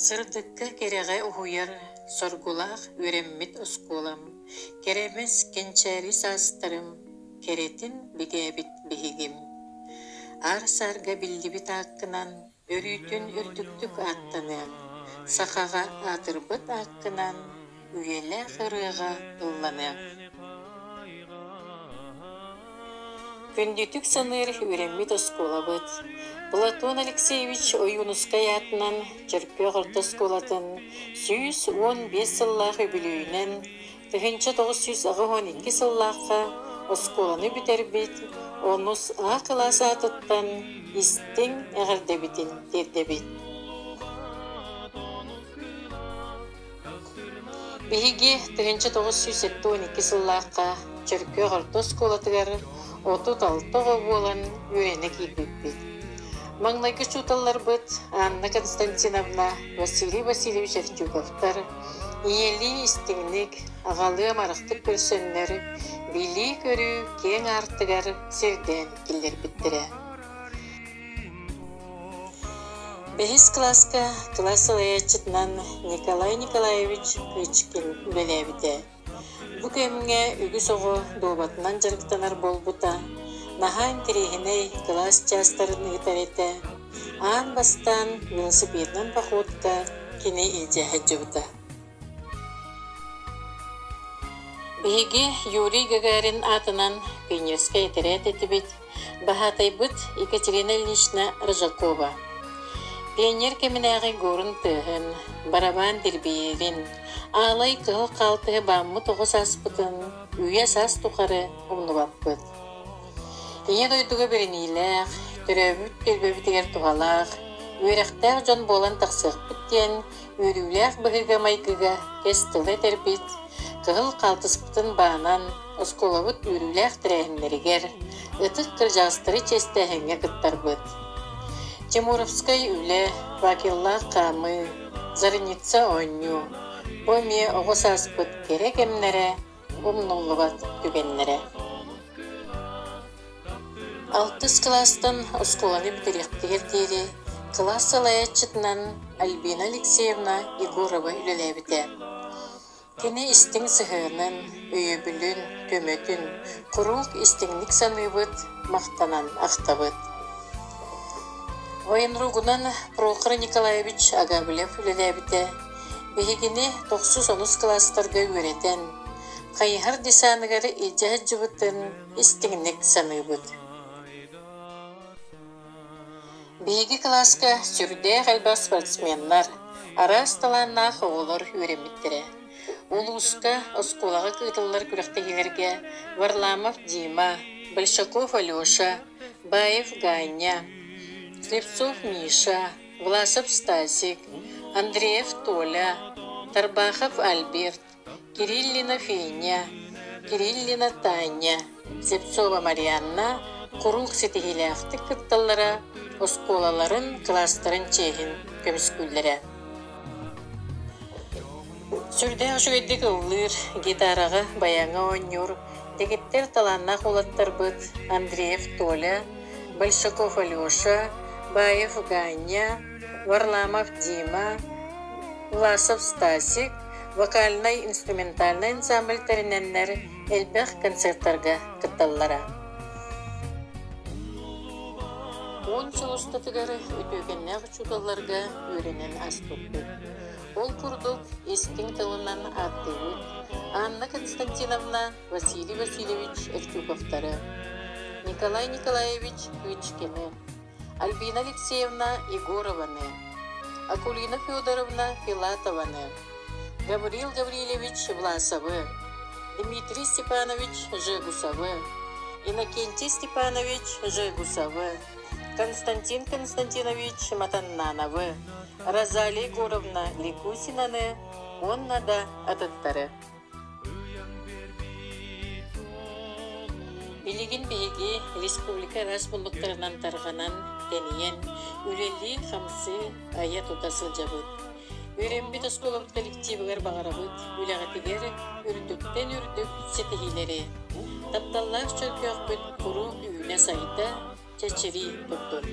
Сырдыкка кэрэҕэ уһуйар соргулаах үөрэммит оскуолам, кэрэмэс кэнчээри саастарым, кэрэтин бигээбит биһигим. Аар-саарга биллибит ааккынан өрүүтүн үрдүктүк ааттаныаҥ, сахаҕа аатырбыт ааккынан үйэлээх ырыаҕа ылланыаҥ. Күндүтүк саныыр үөрэммит оскуолабыт Платон Алексеевич Ойуунускай аатынан Чөркөөх орто оскуолатын 115 сыллаах үбүлүөйүнэн 1982 сыллаахха оскуоланы бүтэрбит онус А кылаас аатыттан истиҥ эҕэрдэбитин тиэрдэбит. Биһиги 1972 сыллаахха Чөркөөх орто оскуолатыгар 36 оҕо буолан үөрэнэ киирбиппит. Маҥнайгы учууталларбыт Анна Константиновна, Василий Васильевич Эртюковтар ийэлии истиҥник, аҕалыы амарахтык көрсөннөр, билии-көрүү киэҥ аартыгар сирдээн киллэрбиттэрэ. Бэһис кылааска кылаас салайааччытынан Николай Николаевич Кычкин үлэлээбитэ. Бу кэмҥэ үгүс оҕо дуобатынан дьарыктанар буолбута, наһаа интэриэһинэй кылаас чаастарын ыытар этэ. Аан бастаан велосипедынан походка кини илдьэ сылдьыбыта. Биһиги Юрий Гагарин аатынан пионерскай этэрээт этибит, баһаатайбыт Екатерина Ильинична Рыжакова. Пионер кэминээҕи горн тыаһын, барабаан дирбиирин, аалай кыһыл хаалтыһы бааммыт оҕо сааспытын үйэ-саас тухары умнубаппыт. Ийэ дойдуга бэриниилээх, төрөөбүт түөлбэбитигэр туһалаах, үөрэхтээх дьон буолан тахсыахпыт диэн үөрүүлээх быһыыга-майгыга кэс тылы этэрбит, кыһыл хаалтыспытын баанан, оскуолабыт үөрүүлээх тэрээһиннэригэр, ытык кырдьаҕастары чиэстээһиҥҥэ кыттарбыт. Тимуровскай үлэ, факеллаах хаамыы, Зарница оонньуу бу эмиэ оҕо сааспыт кэрэ кэмнэрэ, умнуллубат түгэннэрэ. Алтыс кылаастан оскуоланы бүтэриэхпитигэр диэри кылаас салайааччытынан Альбина Алексеевна Егорова үлэлээбитэ. Кини истиҥ сыһыанын, өйөбүлүн, көмөтүн куруук истиҥник саныыбыт, махтанан ахтабыт. Военругунан Прохор Николаевич Агавлев үлэлээбитэ. Биһигини тохсус онус кылаастарга үөрэтэн, хайыһар десаныгар илдьэ сылдьыбытын истиҥник саныыбыт. Биһиги кылааска сүрдээх элбэх спортсменнар, араас талааннаах оҕолор үөрэммиттэрэ. Улууска, оскуолаҕа ыытыллар күрэхтэһиилэргэ Варламов Дима, Большаков Алеша, Баев Ганя, Слепцов Миша, Власов Стасик, Андреев Толя, Тарбахов Альберт, Кириллина Феня, Кириллина Таня, Слепцова Марианна куруук ситиһиилээхтик кытталлара, оскуолаларын, кылаастарын чиэһин көмүскүүллэрэ. Сүрдээх үчүгэйдик ыллыыр, гитараҕа, баяҥҥа оонньуур, дэгиттэр талааннаах уолаттарбыт Андреев Толя, Большаков Алеша, Баев Ганя, Варламов Дима, Власов Стасик вокальнай-инструментальнай ансамбль тэринэннэр элбэх концертарга кытталлара. Уон сыл устатыгар үтүөкэннээх учууталларга үөрэнэн ааспыппыт. Ол курдук истиҥ тылынан ааттыыбыт Анна Константиновна Василий Васильевич Эртюковтары, Николай Николаевич Кычкины, Альбина Алексеевна Егорованы, Акулина Федоровна Филатованы, Гаврил Гаврильевич Власовы, Дмитрий Степанович Жегусовы, Иннокентий Степанович Жегусовы, Константин Константинович Матаннановы, Розалия Егоровна Ликусинаны уонна да атыттары. Билигин биһиги республика араас муннуктарынан тарҕанан, тэнийэн, үлэлии-хамсыы, айа-тута сылдьабыт. Үөрэммит оскуолабыт коллективыгар баҕарабыт үлэҕитигэр үрдүктэн үрдүк ситиһиилэри. Тапталлаах Чөркөөхпүт куруук үүнэ-сайда, чэчирии турдун.